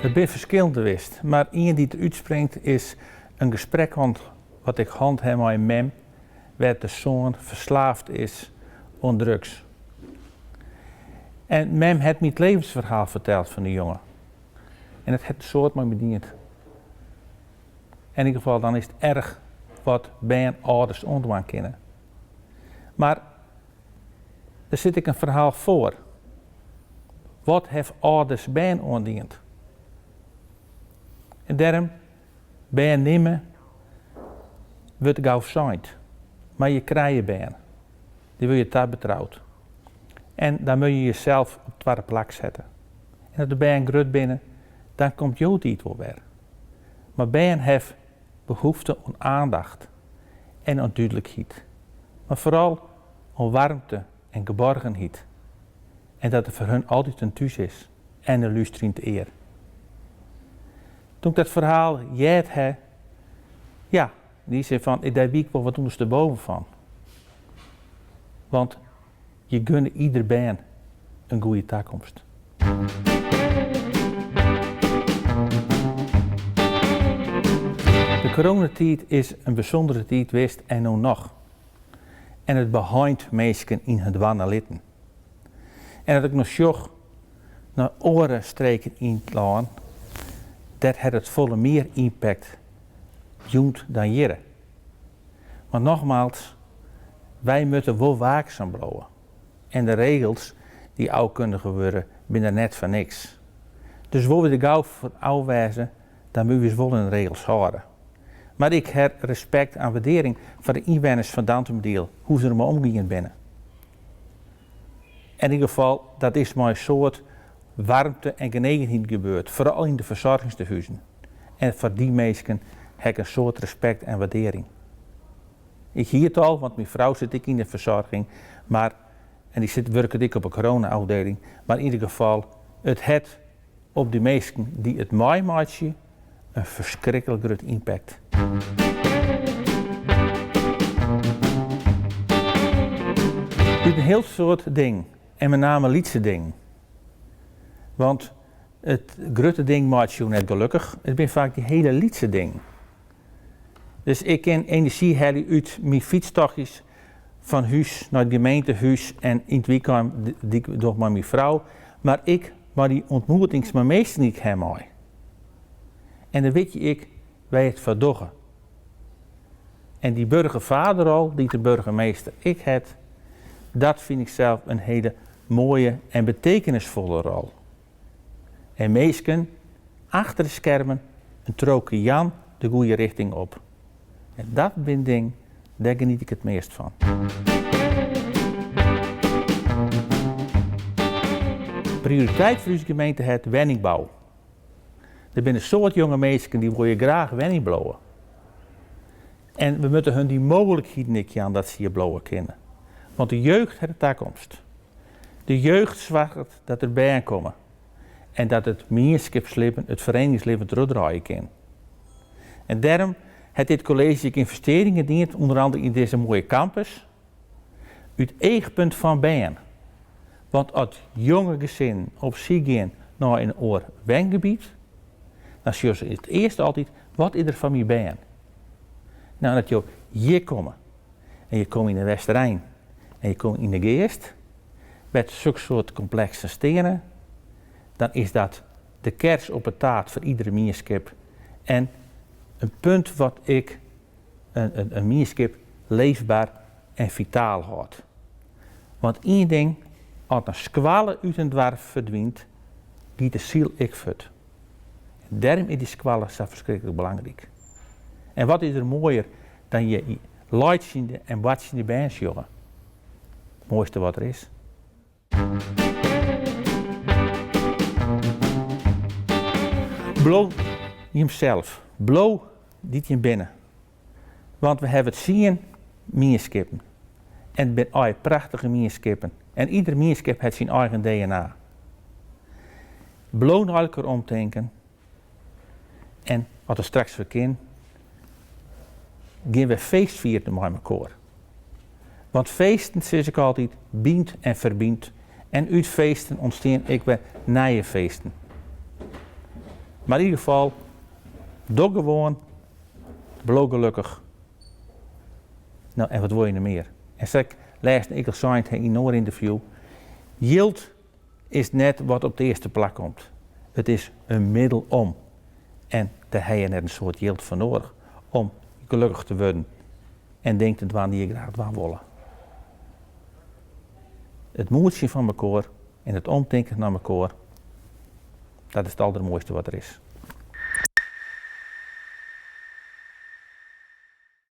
Der binne ferskillende west, mar ien dy't der útspringt is in gesprek hân wat ik hân ha mei in mem wêr't de soan ferslaafd is oan drugs. En mem hat my it levensferhaal ferteld fan de jonge. En dat hat in soad mei my dien. Yn ieder gefal dan is it erch wat bern âlders oandwaan kinne. Mar der sit ek in ferhaal foar. Wat hawwe âlders bern oandien? En dêrom, bern nimme wurdt gau sein. Mar je krije bern. Dy wurde je tabetroud. En dan moatte je jesels op twadde plak sette. En as de bern grut binne, dan komt jo tiid wol wer. Mar bern hawwe behoefte oan aandacht en oan dúdlikheid, mar foaral oan waarmte en geborgenheid. En dat der foar hun altyd in thús is en in lústerjend ear. Toen ik dat ferhaal heard ha, ja, yn dy sin fan, dêr wie ik wol wat ûndersteboven fan. Want je gunne ieder bern in goede takomst. De coronatiid is in bysûndere tiid west en no noch. En it beheint minsken yn hun dwaan en litten. En as ik no sjoch nei oare streken yn it lân, dêr hat it folle mear ympakt jûn dan hjirre. Mar nogmaals, wy moatte wol waaksum bliuwe. En de regels dy't ôfkundige wurde binne der net foar niks. Dus wolle wy der gau fan ôf wêze, dan moatte wy ús wol oan de regels hâlde. Mar ik ha respekt en wurdearring foar de ynwenners fan Dantumadiel, hoe't se dermei omgien binne. Yn ieder gefal, dat is mei in soad waarmte en genegenheid gebeurd, foaral yn de fersoargingstehuzen. En foar dy minsken ha ik in soad respekt en wurdearring. Ik hie it al, want myn frou sit ek yn de fersoarging, mar en dy sit wurket ek op 'e corona-ôfdieling, mar yn ieder gefal, it hat op dy minsken dy't it meimeitsje in ferskriklik grut ympakt. Ut in hiel soad dingen en met name lytse dingen. Want it grutte ding meitsje jo net gelokkich, it binne faak dy hiele lytse dingen. Dus ik kin enerzjy helje út myn fytstochtjes fan hús nei it gemeentehús en yn it wykein dy't ik doch mei myn frou, mar ek mei dy ûntmoetings mei minsken dy't ik ha mei. En dan wit je ek wêr't je it foar dogge. En dy burgervaderrol dy't de burgemeester ek hat, dat fyn ik sels in hiele moaie en betekenisfolle rol. En minsken achter de skermen in triuwke jaan de goede richting op. En dat bin ding, dêr geniet ik it meast fan. Prioriteit foar ús gemeente hat wenningbou. Der binne in soad jonge minsken dy wolle graach wenjen bliuwe. En we moatte hun dy mooglikheden ek jaan dat se hjir bliuwe kinne. Want de jeugd hat de takomst. De jeugd soarget dat der bern komme en dat it mienskipslibben, it ferieningslibben trochdraaie kin. En dêrom hat dit kolleezje ek ynvestearringen dien, ûnder andere yn dizze moaie kampus, út eachpunt fan bern. Want as jonge gesinnen op syk gean nei in oar wengebiet, dan sjogge se it earst altyd, wat is der foar myn bern? No, as jo hjir komme en je komme yn de Westerein en je komme yn de Geast, wêr't soksoarte kompleksen steane, dan is dat de kers op 'e taart foar iedere mienskip en in punt wat ek in mienskip leefber en fitaal hâldt. Want ien ding, as in skoalle út in doarp ferdwynt, giet de siel ek fuort. En dêrom is dy skoalle sa ferskriklik belangryk. En wat is der moaier dan je laitsjende en boartsjende bern sjogge? It moaiste wat der is. Bliuw jimsels, bliuw dy't jim binne. Want we hawwe tsien mienskippen en it binne allegear prachtige mienskippen en ieder mienskip hat syn eigen DNA. Bliuw nei elkoar omtinken en as it straks wer kin, gean we feestfieren mei mekoar. Want feesten, sis ik altyd, bynt en ferbynt. En út feesten ûntstean ek wer nije feesten. Mar yn ieder gefal, doch gewoan, bliuw gelokkich. No, en wat wolle je noch mear? En sa't ik lêsten ek al sein ha yn in oar ynterview, jild is net wat op it earste plak komt. It is in middel om. En dêr ha je net in soad jild foar nedich om gelokkich te wurden en dingen te dwaan dy't je graach dwaan wolle. It moetsjen fan mekoar en it omtinken nei mekoar, dat is it aldermoaiste wat der is.